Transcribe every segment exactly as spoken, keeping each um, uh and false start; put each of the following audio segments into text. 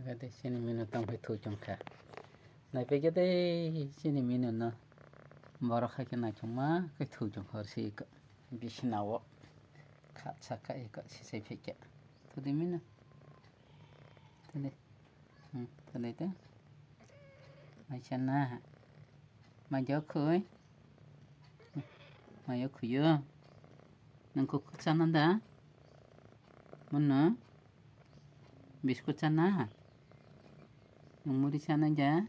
Gade chini minu tong phai thu chong kha. Nai pe gade chini minu no. Borok hai khe nai chong ma khe thu chong khor si ko. Bisina o. Kha sa kha iko si sai phe khe. Thu di minu. Thu di. Hmm, thu di te. Mai cha na. Mai jo khui. Mai jo khui yo. Nang kuk chana da. Munu. Biskut chana? Nwng muri chana ja?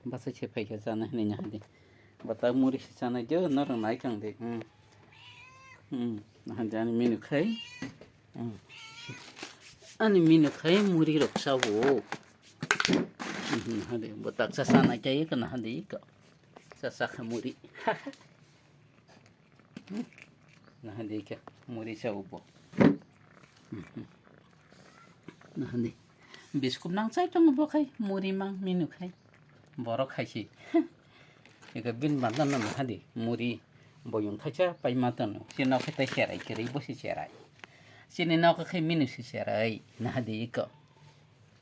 Basa se phaikha chana hinwi nahadi. Bata muri se chana jo norok nai kang de. Hmm. Hmm. Nahadi ani menu khai. Hmm. Ani menu khai muri rok sao. Hmm, nahadi. Bata sa chana kai ka nahadi ka. Sa sa kha muri. Nahadi khe muri sa ubo. Nahadi. Biskut nang chai tongo bo khai muri mang minu khai. Borok khai si. Eka bin banda no nahadi muri boyong thaisa pai ma tono. Si nok khai tai serai serai bo si serai. Sini nok khai minu si serai. Nahadi eko.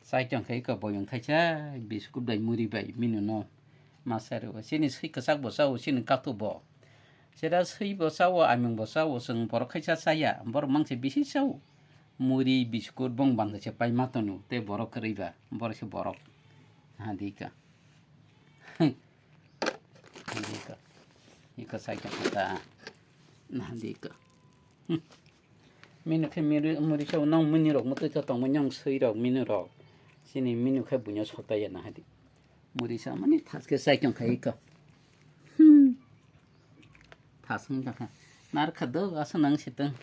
Chai tong khai eko boyong thaisa biskut bai muri bai minu no. Masari o. Sini sui kwchak bo sao, sini katuk bo. Sida sui bo sao, aming bo sao, chwng borok khaisa chaya, borok mangse bisi sao. Muri, biskut, bong bangsa se pai ma tono, tei borok kwrwi ba, borok se borok. Nahadi ka. Nahadi ka. Iko sai ka kata. Nahadi ka. Minu khe miri-, muri sao nang mini rok mutui to tongmo nyang sui rok minu rok. Sini minu khe buino sotaya nahadi. Muri sa mani thas khe sai tong khai iko. Hmm. Thas wng kha. Nar kha do asa nang sitwng.